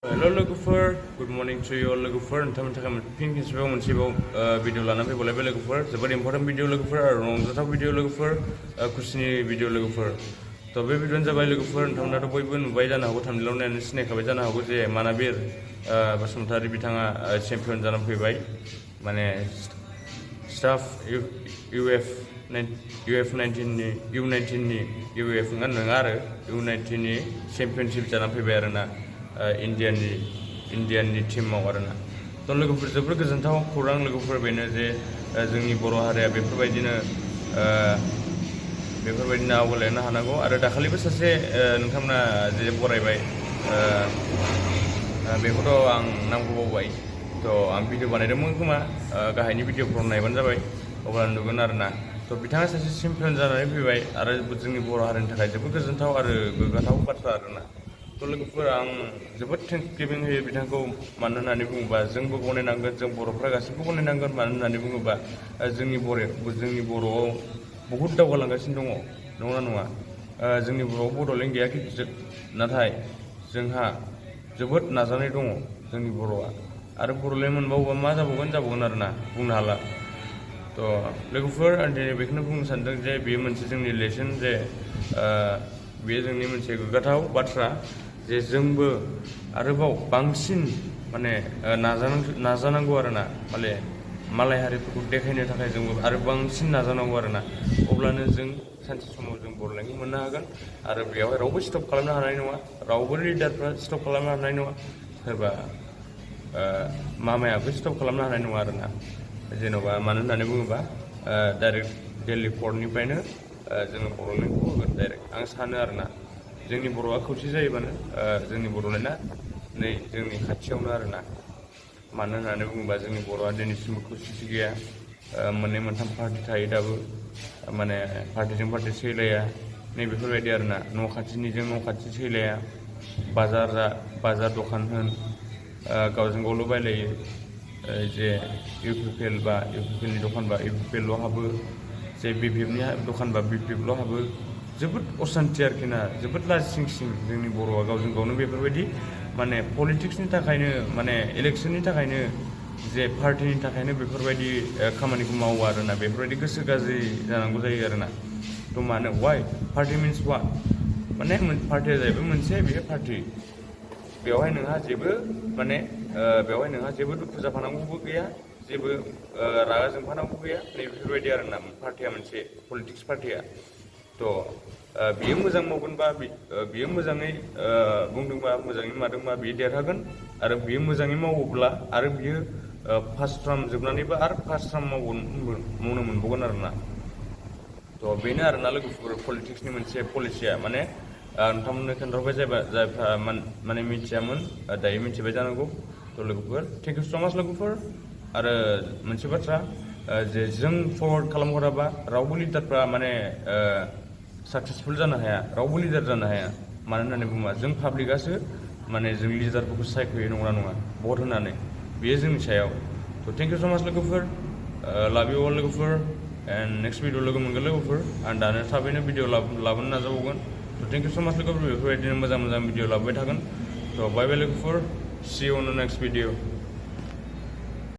Hello logofer, good morning to you all logofer. नोंथांमोननि थाखाय फिन खेबसेबाव मोनसेबाव भिडिअ लानानै फैबावलायबाय लोगोफोर जोबोद इम्परटेन्ट भिडिअ लोगोफोर आरो रंजाथाव भिडिअ लोगोफोर खुसिनि भिडिअ लोगोफोर थ' बे भिडिअ'आनो जाबाय लोगोफोर नोंथांमोनाथ' बयबो नुबाय जानो हागौ थाम्बनेइलाव नायनानै सिनायखाबाय जानो हागौ जे मानाबिर बसुमतारी बिथाङा चेम्पियन जानानै फैबाय माने साफ U19 नि UF नङा आरो U19 नि चेम्पियनशिप जानानै फैबाय आरोना इन्डियाननि टीमाव आरोना थ' लोगोफोर जोबोर गोजोनथाव खौरां लोगोफोर बेनो जे जोंनि बर' हारिया बेफोरबायदिनो आवगायलांनो हानांगौ आरो दाखालिबो सासे नोंथांमोना जे बरायबाय बेखौथ' आं नामखौ बावबाय थ' आं भिडिअ बानायदोंमोन खोमा गाहायनि भिडिअफोराव नायबानो जाबाय अब्ला नुगोन आरोना थ' बिथाङा सासे चेम्पियन जानानै फैबाय आरो जोंनि बर' हारिनि थाखाय जोबोद गोजोनथाव आरो गोग्गाथाव बाथ्रा आरोना थ' लोगोफोर आं जोबोद थेंक्स गिभिं होयो बिथांखौ मानो होननानै बुङोबा जोंबो गनायनांगोन जों बर'फ्रा गासैबो गनायनांगोन मानो होननानै बुङोबा जोंनि बर'आव बहुद दावगालांगासिनो दङ नंगौना नङा जोंनि बर'आव बड'लेण्ड गैया नाथाय जोंहा जोबोद नाजानाय दङ जोंनि बर'आ आरो बड'लेण्ड मोनबावोबा मा जाबावगोन आरोना बुंनो हाला थ' लोगोफोर आं दिनै बेखौनो बुंनो सानदों जे बेयो मोनसे जोंनि लेसन जे बेयो जोंनि मोनसे गोग्गाथाव बाथ्रा जे जोंबो आरोबाव बांसिन माने नाजानांगौ आरोना माने मालाय हारिफोरखौ देखायनो थाखाय जोंबो आरो बांसिन नाजानांगौ आरोना अब्लानो जों सानसे समाव जों बड'लेण्डखौ मोननो हागोन आरो बेयावहाय रावबो स्टप खालामनो हानाय नङा रावबो लिडारफ्रा स्टप खालामनो हानाय नङा सोरबा मामायाबो स्टप खालामनो हानाय नङा आरोना जेन'बा मानो होननानै बुङोबा डाइरेक्ट दिल्ली पर्टनिफ्रायनो जोङो बड'लेण्डखौ होगोन डाइरेक्ट आं सानो आरोना जोंनि बर'आ खौसे जायोबानो जोंनि बड'लेण्डआ नै जोंनि खाथियावनो आरोना मानो होननानै बुङोबा जोंनि बर'आ दिनैसिमबो खौसेथि गैया मोननै मोनथाम पार्टि थायो दाबो माने पार्टिजों पार्टि सैलाया नै बेफोरबायदि आरोना न' खाथिनिजों न' खाथि सैलाया बाजार दखान होन गावजों गावल' बायलायो जे इउपिपिएलनि दखानबा इउपिपिएलल' हाबो जे बिपिएफनि दखानबा बिपिएफल' हाबो जोबोद असान्थि आरोखि ना जोबोद लाजिं जोंनि बर'आ गावजों गावनो बेफोरबायदि माने पलिटिक्सनि थाखायनो माने इलेक्सननि थाखायनो जे पार्टिनि थाखायनो बेफोरबायदि खामानिखौ मावो आरोना बेफोरबायदि गोसो गाज्रि जानांगौ जायो आरोना थ' मानो वाइ पार्टि मिन्स वाट माने पार्टिया जाहैबाय मोनसे बेयो पार्टि बेवहाय नोंहा जेबो दुखु जाफानांगौबो गैया जेबो रागा जोंफानांगौ गैया नै बेफोरबायदि आरोना पार्टिया मोनसे पलिटिक्स पार्टिया थ' बियो मोजां मावगोनबा बियो मोजाङै बुंदोंबा मोजाङै मादोंबा बियो देरहागोन आरो बियो मोजाङै मावोब्ला आरो बियो फार्स्ट टार्म जोबनानैबो आरो फार्स्ट टार्म मावनो मोनबावगोन आरोना थ' बेनो आरोना लोगोफोर पलिटिक्सनि मोनसे पलिसिया माने नोंथांमोननो खोन्थाहरबाय जायफ्रा माने मिथियामोन दायो मिथिबाय जानांगौ थ' लोगोफोर थेंक इउ स' माच लोगोफोर आरो मोनसे बाथ्रा जे जों फरवार्ड खालामहराबा रावबो लिडारफ्रा माने साक्सेसफुल जानो हाया रावबो लिडार जानो हाया मानो होननानै बुङोबा जों पाब्लिकआसो माने जों लिडारफोरखौ सायख'यो नंगौना नङा भट होनानै बेयो जोंनि सायाव थ' थेंक इउ स' माच लोगोफोर लाभ इउ अल लोगोफोर एन्ड नेक्स्ट भिडिअ लोगो मोनगोन लोगोफोर आं दानो थाबैनो भिडिअ लाबोनो नाजाबावगोन थ' थेंक इउ स' माच लोगोफोर बेफोरबायदिनो मोजां भिडिअ लाबोबाय थागोन थ' बाय बाय लोगोफोर सि U on the next video